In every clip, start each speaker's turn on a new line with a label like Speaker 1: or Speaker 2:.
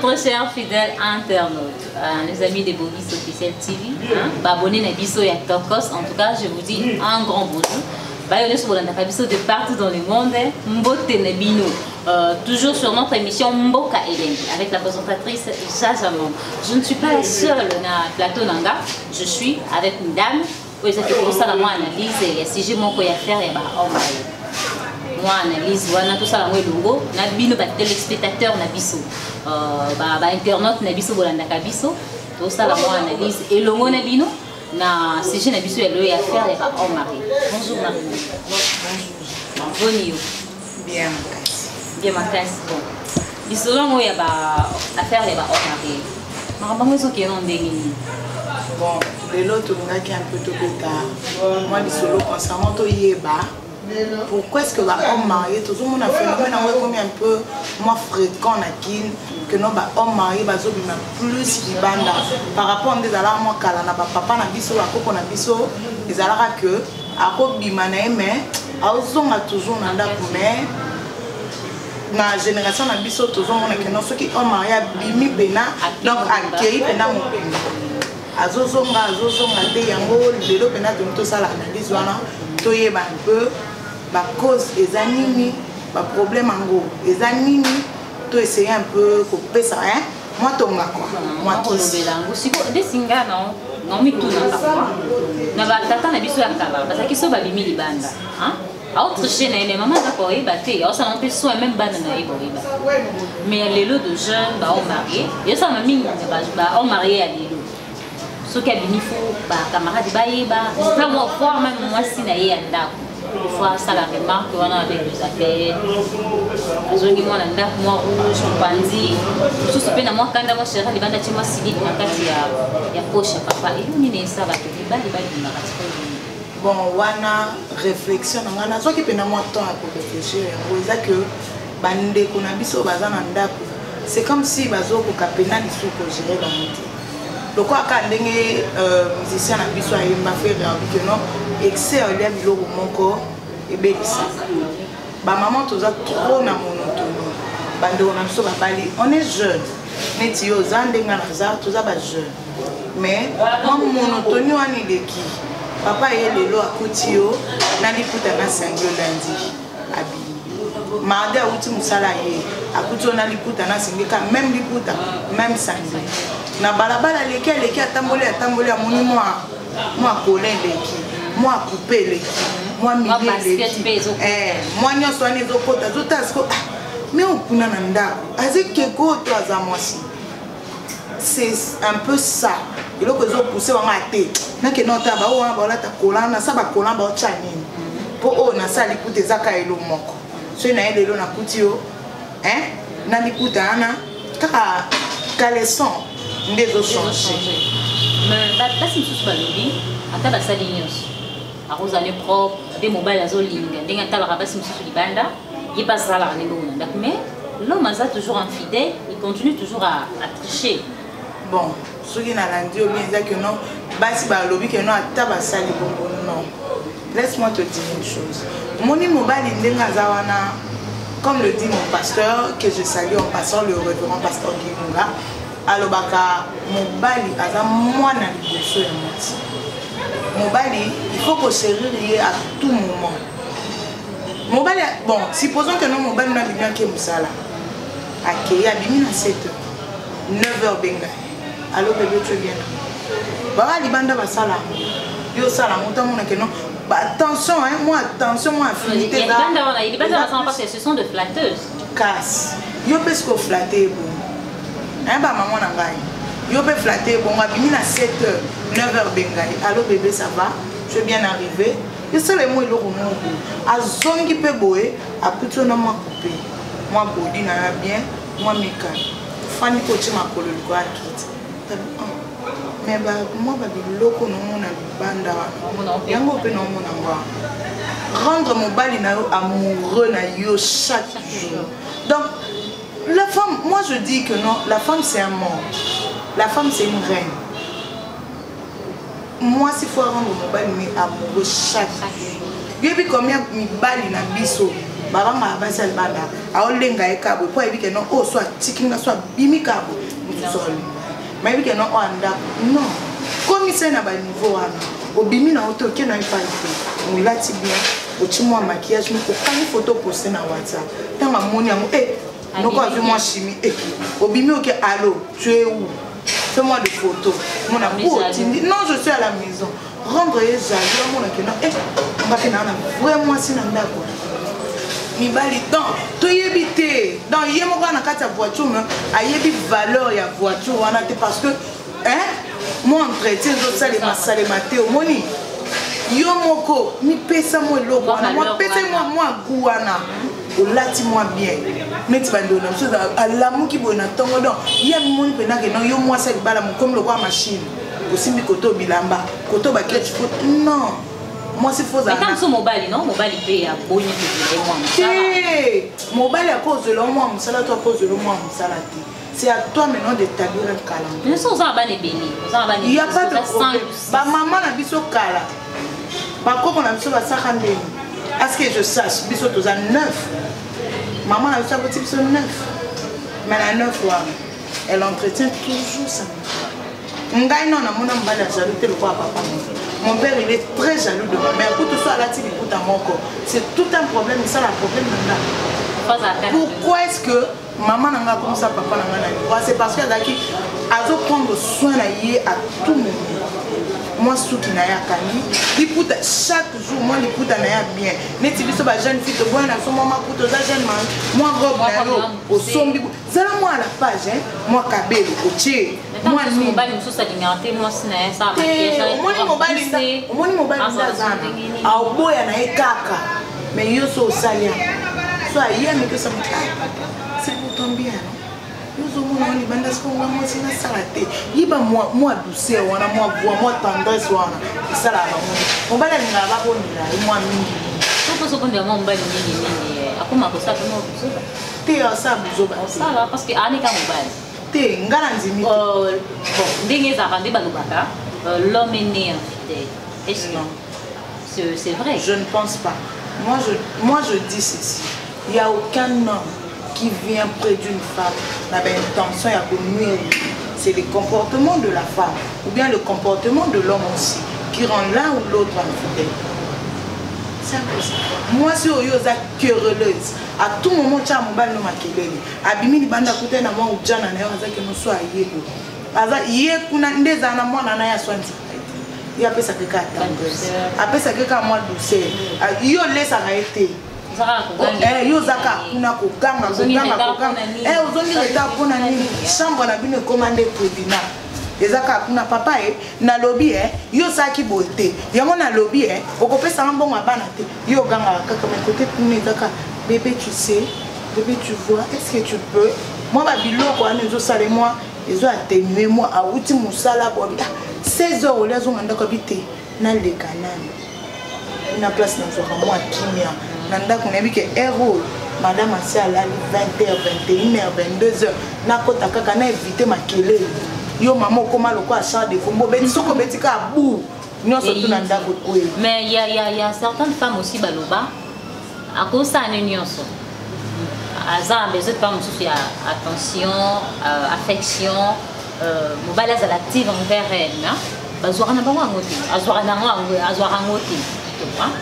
Speaker 1: Très chers fidèles internautes, les amis de Bogus Officiel TV, hein, abonnés na biso ya Tokos, en tout cas, je vous dis un grand bonjour. Bayo nyonso bolandaka biso de partout dans le monde, mbote na bino. Toujours sur notre émission Mboka Elengi avec la présentatrice Jaja Mom. Je ne suis pas la seule na plateau nanga, je suis avec une dame oyo ezaki kosala mwa analyse ya sujet moko ya affaire ya ba homme. Mwa analyse wana tosala yango elongo na bino ba téléspectateurs na biso, ba internautes na biso bolandaka biso, tosala mwa analyse elongo na bino na sujet na biso ya lelo ya affaire ya ba homme marié. Bonjour Marie.
Speaker 2: Bonjour.
Speaker 1: Boni yo?
Speaker 2: Bien makasi.
Speaker 1: Bien makasi. Bon. Lisolo yango ya ba affaire ya ba homme marié. Makambo yango ezokende na ndenge nini?
Speaker 2: Bon, lelo tolingaki un peu tobeta mwa lisolo concernant toyeba pourquoi est-ce que ba homme marié tozomona phénomène yango ekomi un peu moins fréquent na Kin, que no ba homme marié bazobima plus libanda par rapport nde ezalaka mwa kala na bapapa na biso, bakoko na biso. Ezalaka que akobima na ye mais aozonga toujours na ndako. Mais na génération na biso, tozomona que non, soki homme marié abimi mpena, donc akei mpena mobimba, azozonga, azozonga te. Yango lelo mpena tomi tosala analyse wana, toyeba un peu bacause eza nini, baproblème yango eza nini, to essayer un peu kopesa, hein, mwa tonga quoi, mwa kisi.
Speaker 1: Kolobela yango siko ndesi nga na mitunaka na batata na biso ya kala, bazalaki so babimi libanda, aotriche na ye, mais mama aza koyeba te, aosala mpe soin, même bana na ye boyeba. Mais ya lelo, de jeune bahomme marié, ezosalama mingi bahomme marié ya lelo, soki abimi, faut bacamarade bayeba, voire même mwasi na ye ya ndako, il faut asala remarque wana avec les appels, azongi mwana ndako mwa rouge mopanzi mosusu mpe na mwa kanda, mwa chéri libanda, tie mwa siliki na kati ya poche ya papa. Elo nini esalaka mibali babimaka sikoyo?
Speaker 2: Bon, wana réflexion na ngai, nazwaki mpena mwa temps ya koréfléchir. Yango eza que bandeko na biso baza na ndako, c'est comme si bazokoka mpena lisusu kogérer bango te, lokola kaka ndenge musicien na biso ayemba, Ferre, alobi que non, excès olia biloko moko ebelisaka bamama. Toza trop na monotonie. Bandeko na biso babali, on est jeune, neti yo oza ndenge naza, toza bajeune, mais mwa monotonie wana eleki. Papa ye lelo akuti yo na liputa na sangle, lundi abimi, mardi awuti mosala, ye akuti yo na liputa na sangle, ka même liputa, même sangle. Na balabala aleki, aleki, atamboli, atamboli, amoni mwa kola eleki, mwa coupe eleki, mwa mili eleki, mwa nyonso wana ezokota, azotala siko me okuna na ndako aza ekeko to aza mwasi. C'est un peu ça eloko ezopousse wango ate nakende otala bao wana baolata kolan na sa bakolan, baotya nini, mpo oyo nasala liputa eza ka elo moko. Soki na ye lelo nakuti yo na liputa wana, kaka caleçon nde ezochange.
Speaker 1: Basi mosusu balobi ata basali nyonso, akozala propre nde mobali azolinga ndenge atalaka basi mosusu libanda, ye mpe asalaka nde bongo na ndako, mais l'homme aza toujours infidèle, il continue toujours à tricher.
Speaker 2: Bon, soki nalandi yo bien, eza que non, basi balobi que non, ata basali bongo, non. Laisse-moi te dire une chose. Moni mobali ndenge aza wana, comme le dit mon pasteur que je salue en passant, le révérend pasteur Guilunga, alobaka mobali aza mwana liboso ya mwasi. Mobali, il faut kochérir ye à tout moment. Mobali, bon, supposons que non, mobali no abimi, ake mosala, akei, abimi na 7 heures, 9 heures, benga: "Allo bébé, tu es bien?" Baka libanda, basala yango, yo osala yango, otamona que non, attention, hein, moi attention, moi affinité.
Speaker 1: Parce que ce sont de flatteuses.
Speaker 2: Kasi yo mpe soki oflatte ebongo, bamama na ngai, yo mpe flatte ebongo. Abimi na 7 heures, 9 heures, bengai: "Allo bébé, ça va? Tu es bien arrivé?" Esala mo eloko moko boye, azongi mpe boye, akuti yo na mwa coupe, mwa body na yo bien, mwa mekani, fandi mpe otie makolo likolo ya kiti. Mais mwa babiloko naomona libanda wana, yango mpe naomona ngo wana. Rendre mobali na yo amoureux na yo chaque jour. Donc la femme, moi je dis que non, la femme c'est un monde, la femme c'est une reine. Mwasi faut rendre mobali mais amoureux chaque jour. Yoyebi combien mibali na biso? Babangaka basi ya libanda, aolenga ye kaka boye mpo ayebi ke non, oyo so atiki nga, so abimi kaka boye, mosusu aolinga ye. Mayebi ke non, oyo andako non, komisa ye na baniveau wana. Obimi na yo te, oke na ye epai te, olati bien, oti mwa maquillage moko, okangi photo, poste na WhatsApp. Ntango amoni yango, e noko azwi mwa chimie, e obimi, oke: "Allo, tu es où? Fais-moi des photos." Mon amour, otindi: "Non, je suis à la maison." Rendre ye jaloux, amona ke non, e nga mpe naa na vrai mwasi na ndako. Mibali donc toyebi te. Donc ye moko na kati ya voiture, mais ayebi valeur ya voiture wana te, parce que, hein, mo entretien ezosalema salema te. Omoni, yo moko mipesa mwa eloko wana, mwa pesa mwa gu wana, olati mwa bien neti bandeko na biso. Alamuki boye na ntongo, donc ye amimoni mpenza ke non, yo mwasi ya libala mokomi lokola machine, osimbi koto bilamba, koto baketch foot. Non, mwasi fo
Speaker 1: ozala mobali. Non, mobali mpe aboni kozela mwa
Speaker 2: mosala te. Mobali akozela mwa mosala to akozela mwa mosala te, c'est à toi maintenant d'établir un calendrier.
Speaker 1: Mais oza na bana ebele, oza na bana.
Speaker 2: Il y a pas de problème. Bamama na biso kala, bakoko na biso basaka ndeni. À ce que je sache, biso toza neuf. Mama na biso akoti biso neuf, mais na neuf wana, elle entretient toujours sa maison. Ngai no namona mobali ya jaloux te lokola papa. Mon père, il est très jaloux de ma mère. Kutu so alati liputa moko, c'est tout un problème, esala problème na nga. Pourquoi est ce que mama na nga akomisa papa na nga na likwa? C'est parce que azalaki azoprendre soin na ye à tout moment. Mwa suki na ye akangi liputa chaque jour, mwa liputa na ye bien. Neti biso bajeune fille, toboya na biso mwa maputa. Oza jeune, mwa robe na yo osombi, zala mwa à la page, mwa kabelo otie.
Speaker 1: Mwa mobali mosusu alingaka te mwasi na ye.
Speaker 2: Omoni mobali, omoni mobali nde aza na aoboya na ye kaka. Mais yo so osali yango, so aye ameki, osama: "C'est pour ton bien." Ozomona wana libanda siko nga mwasi nasala te. Yiba mwa douceur wana, mwa voix, mwa tendresse wana esalaka bango. Mobali alingaka babondela ye mwa mingi.
Speaker 1: Sokobondela mwa mobali mingi mingi, akoma kosala mpe mwa buzoba.
Speaker 2: Te, asala buzoba.
Speaker 1: Osala parce que anika mobali.
Speaker 2: Te, nga na ndimi.
Speaker 1: Bon, ndenge ezalaka nde balobaka: "L'homme est né infidèle." Est-ce que c'est vrai?
Speaker 2: Je ne pense pas. Moi, je dis ceci: il y a aucun homme qui vient près d'une femme n'a l'intention ya konuire. C'est le comportement de la femme ou bien le comportement de l'homme aussi qui rend l'un ou l'autre infidèle. C'est un peu ça. Mwasi oyo oza querelleuse à tout moment, tia mobali no makelele, abimi libanda, kuta na mwa ujana na yo, azaki moso ayebo aza ye kuna nde ezala na mwana na ye, aswanisaka te. Ye apesaka kaka tendresse, apesaka kaka mwa douceur. Yo olesaka ye te, yo oza kaka kuna koganga, koganga, koganga. Ozongi retard mpona nini? Chambre na bino ekóma nde tribunal. Eza kaka kuna: "Papa, e nalobi e yo osalaki boye te, yango nalobi e okopesanga mbongo ya bana te." Yo ogangaka kaka, mais kote kuna eza kaka: "Bébé, tu sais, bébé, tu vois, est ce que tu peux?" Mwa babiloko wana ezosala mwa ezo atténue. Mwa awuti mosala bobi 16 heures, olia, azonga ndako, abi te, naleka nani na place nazwaka mwa kimia na ndako. Nayebi ke heure oyo madame asi alali, 20 h, 21 h, 22 h, nakota kaka na évite makelele. Yo mama okóma lokola char de fombo, obeti, soki obeti kaka bu nyonso tu na ndako ekweli.
Speaker 1: Mais il y a certaines femmes aussi, baloba akosala ne nyonso, aza na besoin pa mosusu ya attention, affection, mobali azala active envers elle. Bazwaka na bango yango te, azwaka nango, azwaka yango te,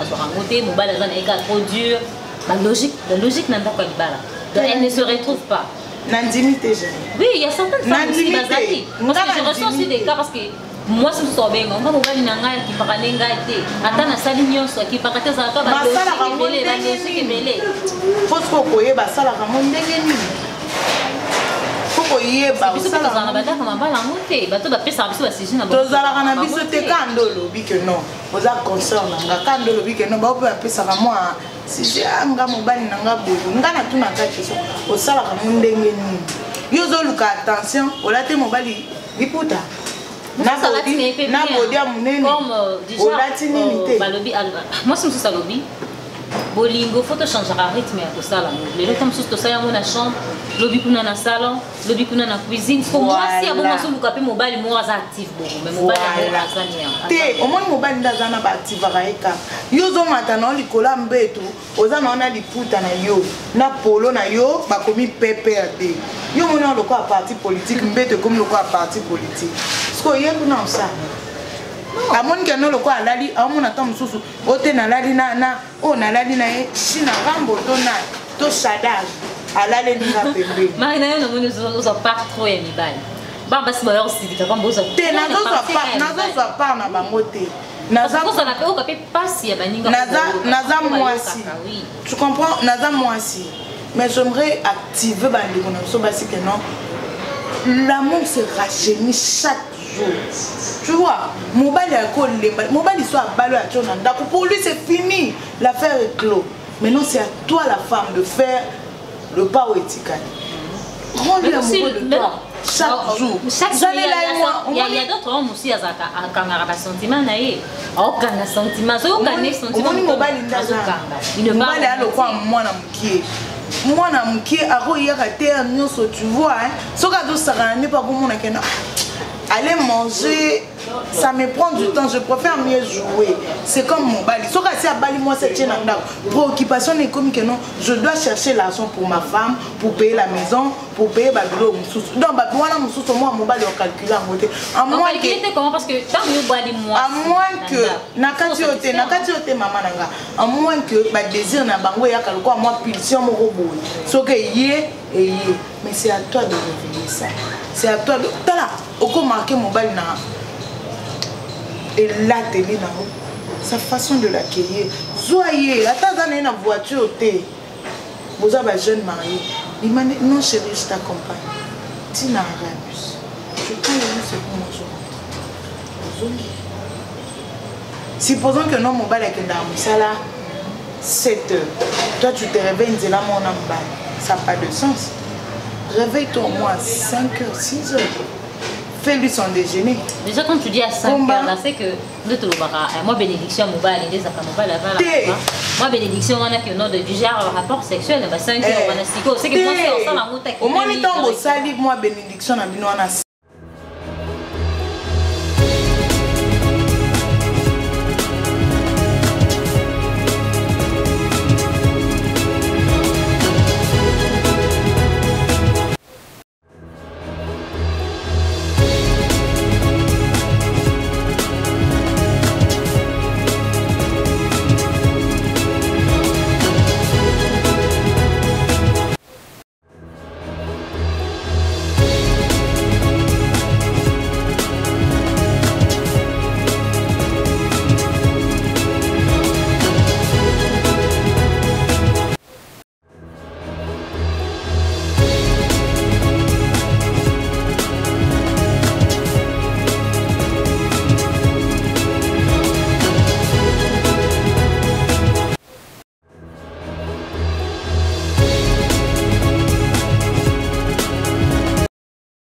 Speaker 1: azwaka yango te. Mobali aza na ye kaka trop dur, balogique, balogique na ndako ya libala, donc elle ne se retrouve pas.
Speaker 2: Nandimi te, jeune.
Speaker 1: Oui, il y a certaines femmes aussi bazali, parce que je reçois aussi des cas, parce que mwasi mosusu abenga nga: "Mobali na ngai akipaka nde ngai te, ata nasali nyonso, akipaka te, azalaka balogique ebele, balogique ebele."
Speaker 2: Faut soki okoyeba asalaka ngo ndenge nini, faut koyeba.
Speaker 1: Biso mpe tozala na bandako mabala yango te, bato bapesaka biso basujet na
Speaker 2: Tozalaka na biso te. Ka nde olobi ke non, oza consort na nga. Ka nde olobi ke non, bao mpe bapesaka mwa sujet. Nga mobali na nga boye, nga natunaka question: osalaka mo ndenge nini? Yo ozoluka attention, olate mobali liputa na body ya monene, olati nini te.
Speaker 1: Balobi, mwasi mosusu alobi: "Bolingo, faut tochangeaka rythme ya kosala ngo. Lelo ta mosusu tosali yango na chambre, lobi kuna na salon, lobi kuna na cuisine." Po mwasi ya bongo azoluka mpe mobali moko aza active bongo, mais mobali yango aza
Speaker 2: te. Omoni, mobali nde aza na baactivaka ye kaka. Yo ozomata na yo likolo ya mbeto, oza na yo na liputa na yo na polo na yo, bakomi PPRD. Yo omoni yango lokola parti politique, mbeto ekomi lokola parti politique. Sikoyo ye kuna osala amoni keno lokola alali, aomona ata mosusu oyo te nalali na oyo nalali na ye China Rambo to na to Shadar alaleli nga pembeni.
Speaker 1: Mari na yo namoni ozwa part trop ya mibali, bana basi baya kosilika pamba ozwa
Speaker 2: te. Nazozwa part na bango te.
Speaker 1: Kozala mpe oyoka mpe mpasi ya baninga.
Speaker 2: Naza mwasi, tu comprends? Naza mwasi, mais j'aimerais activer bandeko na biso basi que non, l'amour se rajeunit chaque jour, tu vois. Mobali akolemba, mobali so abali oyo atio na ndako, pour lui c'est fini, l'affaire est clos. Maintenant, c'est à toi la femme de faire le pas oyo etikali. Rends-lui amoureux de toi chaque jour.
Speaker 1: Chaque jour. Il y a d'autres hommes aussi azalaka akangaka basentiment na ye, aokanga sentiment. Soki okanga sentiment,
Speaker 2: omoni mobali nde aza mobali alokwa mwana mokie, mwana mokie akoyaka te ya nyonso, tu vois, hein? Soki azosakana nde mpo akomona kena aller manger, ça me prend du temps, je préfère mieux jouer. C'est comme mobali soki asi abali mwasi atie na ndako, préoccupation na ekomi que non, je dois chercher l'argent pour ma femme, pour payer la maison, pour payer babiloko mosusu. Donc bato wana mosusu, mwa mobali ocalcule yango te, à moins que
Speaker 1: Comment? Parce que ntango yobali
Speaker 2: à moins que na kati oyo te, na kati oyo te, mama na nga, à moins que badésir na bango eyaka lokola mwa pulsion moko boye, soki eye eye. Mais c'est à toi de réveiller ça, c'est à toi de tala okomarquer mobali na elateli nango, sa façon de l'accueillir. Zwa ye, ata aza na ye na voiture te, boza bajeune marié, bimane: "Non chérie, je t'accompagne ntina arrêt bus, je prends le bus et puis moi je rentre." Ozongi. Supposons que non, mobali akendaka mosala 7 heures, toi tu te réveilles nzela mona mobali, ça n'a pas de sens. Réveille-toi au moins à 5 heures, 6 heures, fais-lui son déjeuner.
Speaker 1: Déjà, quand tu dis à 5
Speaker 2: Combat.
Speaker 1: heures là, c'est que nde tolobaka moi bénédiction ya mobali nde ezalaka mobali avala.
Speaker 2: Te.
Speaker 1: Moi bénédiction wana ke non, de du genre rapport sexuel na ba 5 heures wana sikoyo, c'est que mwasi osala yango
Speaker 2: Omoni, ntango osali mwa bénédiction na bino wana.